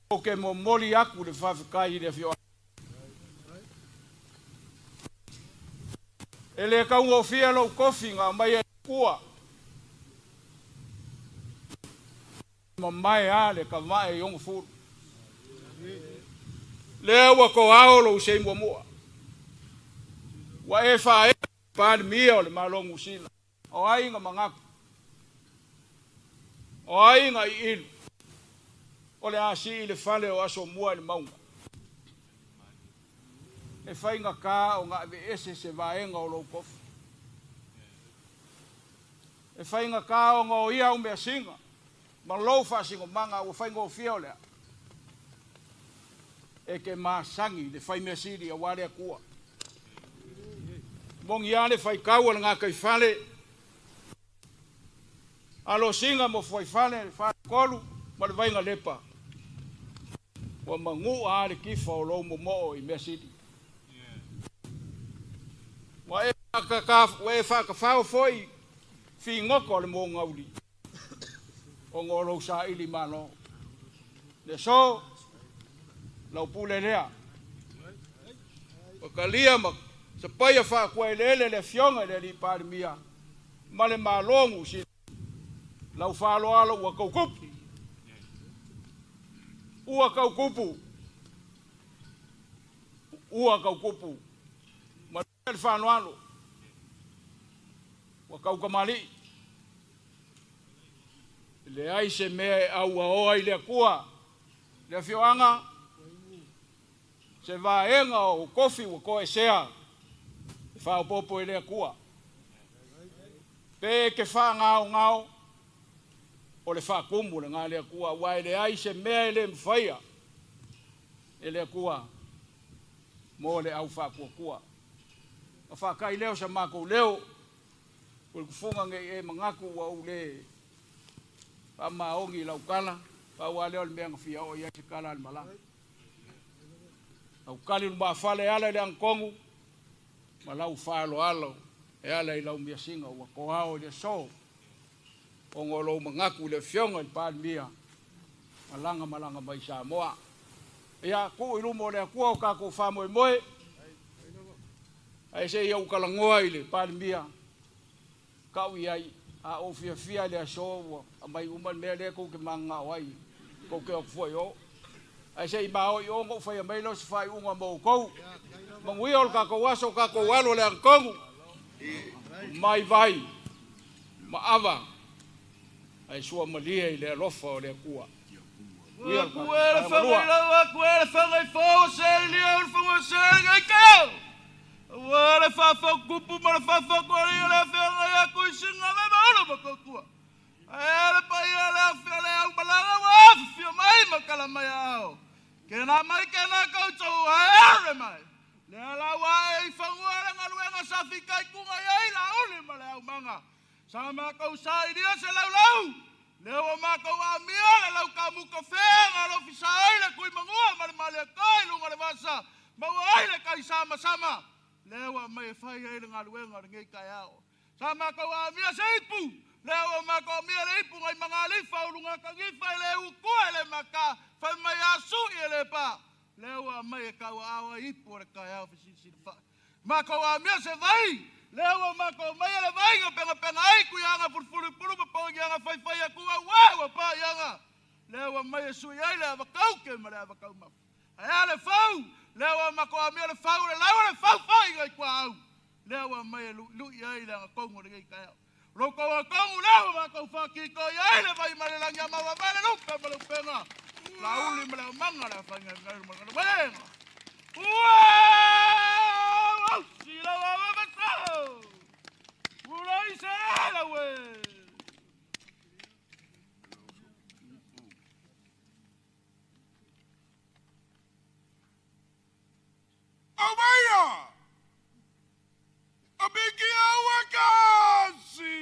Ou te momoli aku le faafetai i le afioaga. E le taugofie lou tofi na aumai e le Atua. E mamae a le tavae i ona fulu. Lea ua toao lou sei muamua. Ua e faaee Palemia o le Malo o Niu Sila. O ai na manatu? O ai na iilu? O le a sii le fale o Asomua i le mauga. E faigata ona aveese se vaega o lou tofi. E faigata ona o ia au measina ma lou faasinomaga ua faigofie o le a? E te masani i le fai mea sili aua le Atua. Moni lava le faitau a le gataifale, Alosina ma Fuaifale, le Faletolu ma le Vainalepa, ua manua lava le tifa o lou momoo i mea sili. Ua e faatafao foi figota o le mogauli ona o lou saili malo. Le aso, lau pule lea. Ua talia ma sapaia faakuaeleele le Afioga i le Alii Palemia ma le Malo o Niu Sila, lau faaaloalo ua tautupu. Ua tautupu. Ua tautupu. Ma le faaaloalo, ua taukamalii. E leai se mea e auaoa i le Atua, le afioaga, se vaega o tofi ua toesea e faaopoopo i le Atua. Pe e te faagaogao, o le faatumu lena le Atua, aua e leai se mea e le mafaia e le Atua mo le au faatuatua. Na faatai lea o sa matou leo, o le tufuga nei e manatu ua ou le faamaoni i lau tala, pau lava lea o le mea na fia oo i ai se tala a le malaga. Lau tali lumafale e ala i le agatonu ma lau faaaloalo e ala i lau miasina ua toao i le aso ona o lou manatu i le Afioga i le Palemia malaga malaga mai i Samoa. Ia, tuu i luma o le Atua o tatou faamoemoe, ae se i ou talanoa i le Palemia, tau i ai, a ou fiafia i le aso ua aumai uma le mea lea tou te mananao ai, tou te o atu fua i o. Ae se i mao i o ona ou faia mai lea o se faaiuga mo outou. Manuia o le tatou aso, tatou alo i le agatonu, mai vai ma ava, ae suamalie i le alofa o le Atua. Sa matou sailia se laulau, lea ua matou amia le laukamu kafea na alofisa ai le Tuimanua ma le Malietoa i luga o le vasa, maua ai le tai samasama, lea ua aumai e fai ai le galuega o lenei taeao. Sa matou amia se ipu, lea ua matou amia le ipu nai Magalifa, Ulugatanifa e le utua e le mata, fai mai a sui e le pa, lea ua aumai e tauaao ai ipu o le taeao fesilisili fai. Matou amia se vai, lea ua matou aumaia le vai na penapena ai Tuiaga fulufulu i pulu ma pogiaga faifai atu aua ua paiaga, lea ua aumai e sui ai le ava tauke ma le ava taumafa. Ae a le fau, lea ua matou amia le fau le lau o le fau foi nai tuaau, lea ua aumai e luilui ai le agatonu o lenei taeao. Lo outou agatonu lea ua matou faakikoi ai le vai mai le lagi a maua mai le lupe ma le upega, lauli ma le aumaga le afaiga i le galuega. Ua ausi lau avavasau, ulai se laue. Aumaia! Abikia ua kasi!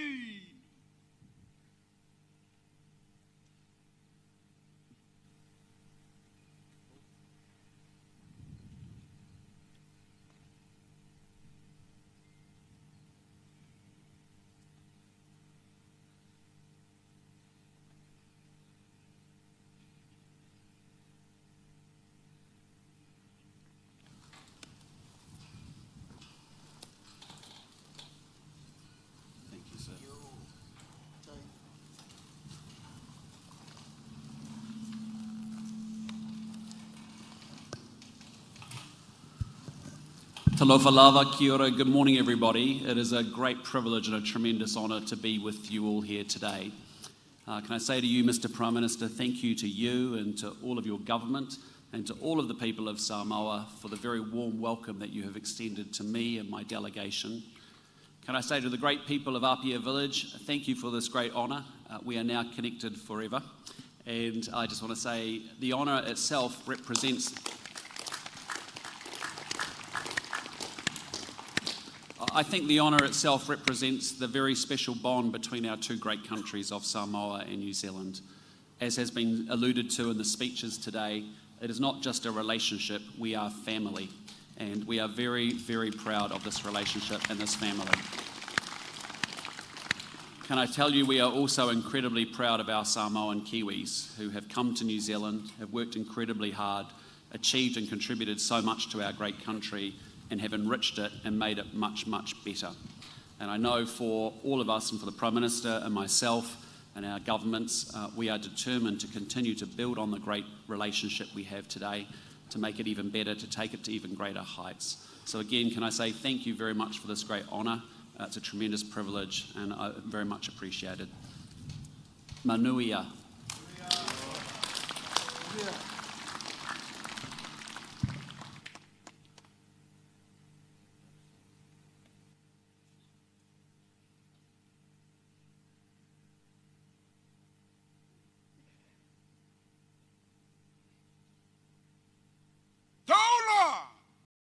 Talofa lava, kia ora. Good morning, everybody. It is a great privilege and a tremendous honour to be with you all here today. Can I say to you, Mr. Prime Minister, thank you to you and to all of your government and to all of the people of Samoa for the very warm welcome that you have extended to me and my delegation. Can I say to the great people of Apia Village, thank you for this great honour. We are now connected forever. And I just want to say the honour itself represents I think the honour itself represents the very special bond between our two great countries of Samoa and New Zealand. As has been alluded to in the speeches today, it is not just a relationship, we are family. And we are very, very proud of this relationship and this family. Can I tell you, we are also incredibly proud of our Samoan Kiwis who have come to New Zealand, have worked incredibly hard, achieved and contributed so much to our great country, and have enriched it and made it much, much better. And I know for all of us and for the Prime Minister and myself and our governments, we are determined to continue to build on the great relationship we have today, to make it even better, to take it to even greater heights. So again, can I say thank you very much for this great honour. It's a tremendous privilege and I very much appreciate it. Manuia. Yeah.